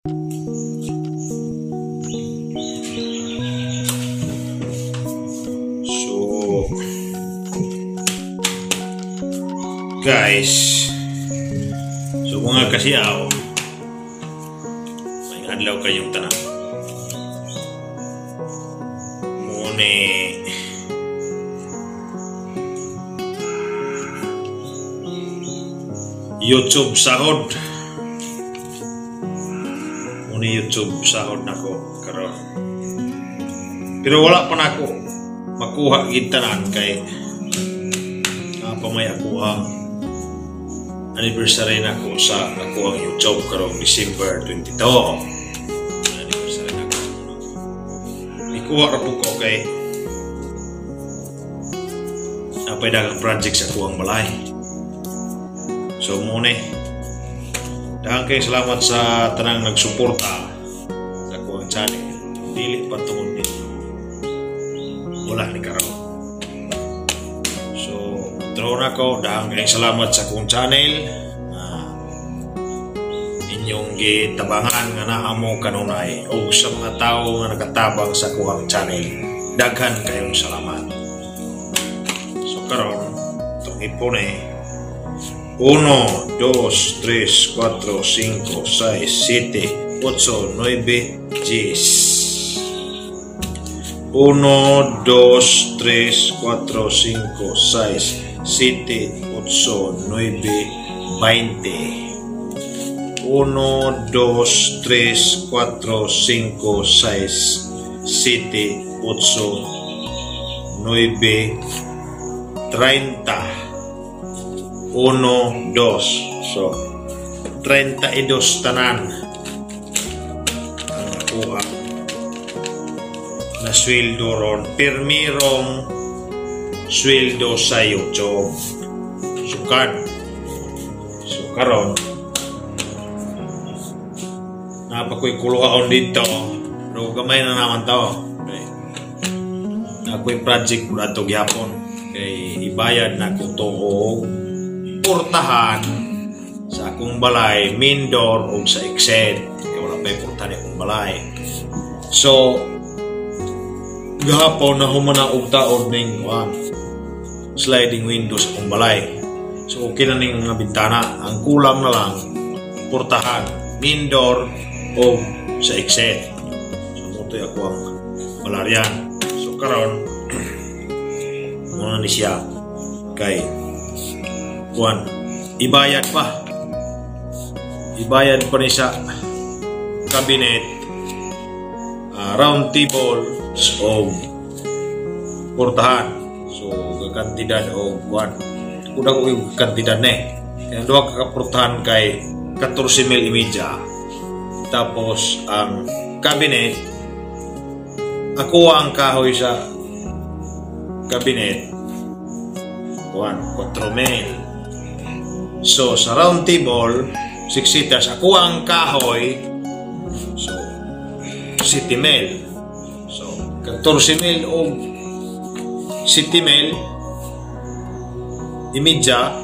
So, guys, so mga kasiyaw, may adlaw kayong tanan. Muni YouTube sahod. Muni YouTube sahod nako karon. Pero wala pa nako makuha gid tanan kay pamay ako ang anniversary nako sa ako ang YouTube karong December 22. Anniversary nako. Ikuha ra po ko kay napay daghang project sa ako ang balay. So muna, daghang kay salamat sa tanang nagsuporta sa ako ang channel. Dili pa tungod ninyo, wala ni karon. So draw na ko, daghang kay salamat sa akong channel inyong gitabangan nga naa mo kanunay og sa mga tawo nga nakatabang sa akong channel. Daghan kayong salamat. So karon itong ipon 1, 2, 3, 4, 5, 6, 7, 8, 9, 10. 1, 2, 3, 4, 5, 6, 7, 8, 9, 20. 1, 2, 3, 4, 5, 6, 7, 8, 9, 30. 1, 2. So, 32 tanan ang nakuha na sweldo ron. Pirmirong sweldo sa YouTube. Sukad. So, karon napakoy kuluhaon dito. Pero gamay na naman to. Okay. Ako'y project mo ato gyapon. Kay ibayad na ko to og portahan sa akong balay, main door o sa exit. Kaya wala pa'y portahan akong balay. So, gahapon na humana og taod ning sliding window sa akong balay. So, okay na ning mga bintana. Ang kulang na lang, portahan, main door o sa exit. So, mutoy ako ang balaryan. So, karon muna ni siya kay kuan, ibayad pa. Ibayad pa ni sa cabinet, round table o portahan. So gakantidad o kuan. Kuda ko yung kantidad na eh. Kaya duha ka portahan kay 14,500. Tapos ang cabinet, ako ang kahoy sa cabinet, kuan, 4,000. So, sa round table, 6 seaters, ako ang kahoy, so, 7,000. So, 14,000 o 7,000, imidya,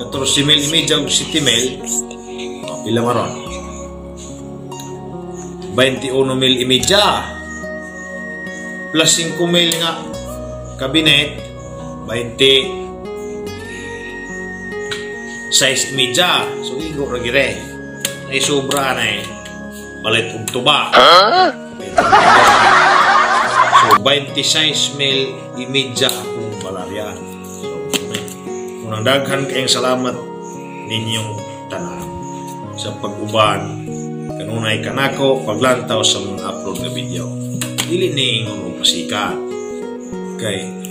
14,000 imidya o 7,000, oh, pila maron? 21,000 imidya, plus 5,000 nga cabinet, 20 size media. So igo ra gire. Ay sobra na eh. Balit og tuba. So 26,000 imedya akong balaryan. So unang daghan kayong salamat ninyong tanan sa pag-uban kanunay kanako paglantaw sa mga upload nga video. Dili ni ingon og pasikat. Kay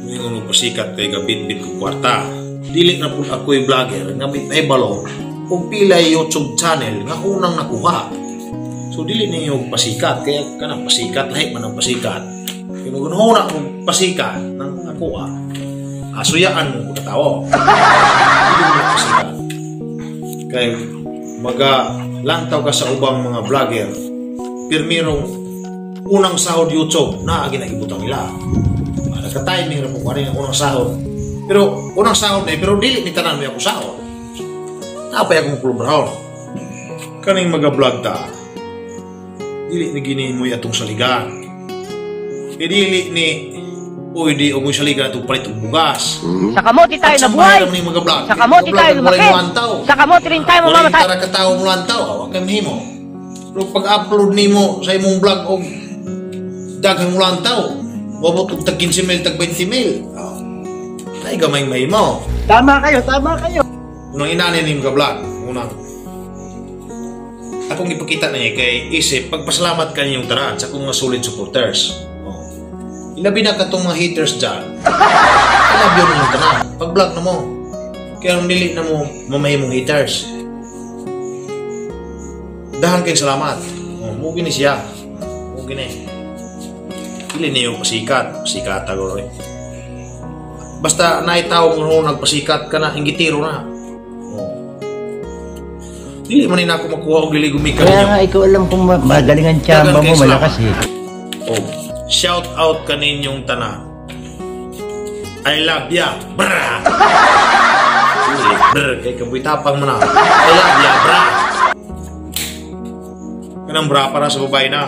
ingon og pasikat kay gabitbit ko kwarta. Dili na po ako'y vlogger nga may balo kung pilay YouTube channel nga unang nakuha. So dili ninyo pasikat kaya kanang pasikat lahi man ang pasikat. Kaya magunhuna kong pasikat ng nakuha. Asuyaan mo kung tao. Dili mo pasikat. Kaya maga lantaw ka sa ubang mga vlogger, pirmirong unang sahod YouTube na ginaibutang nila. Nagka-timing ra po ko ang unang sahod. Pero unang sahod na pero dili ni tanan may ako sahod. Napay akong kulbrahon. Kaning maga-vlog ta. Dili ni gini mo atong saligan. Kay dili ni pwede o mo saligan atong palit og bugas. Sa kamote tayo At sa nabuhay. bahay mga vlog. Sa kamote tayo lumaki. Sa kamote rin tayo mamamatay. Tara ka tao mulantaw, wa kay mahimo. Pero pag-upload nimo sa imong vlog og daghang mulantaw, moabot og tag 15 mil, tag 20 mil. Oh. Ay gamay mahimo. Tama kayo, tama kayo. Unang inani ni mga vlog, unang akong ipakita niya kay isip pagpasalamat kaninyong tanan sa akong mga solid supporters. Oh. Ilabi na katong mga haters dyan. I love you ninyong tanan. Pag-vlog na mo. Kaya ang dili na mo mamahimong haters. Dahan kay salamat. Oh, mo gini siya. Mo gini. Dili niyo pasikat. Pasikat agor eh. Basta naitaw mo nagpasikat ka na, inggitiro na. Oh. Dili man ni nako makuha og dili gumika Kaya ninyo. nga ikaw alam kung magaling ang tsamba mo, malakas eh. Oh. Shout out kaninyong tanan. I love ya. Bra. Dili, brr, kay kabuy tapang mo na. I love ya, bra. Kanang bra para sa babae na.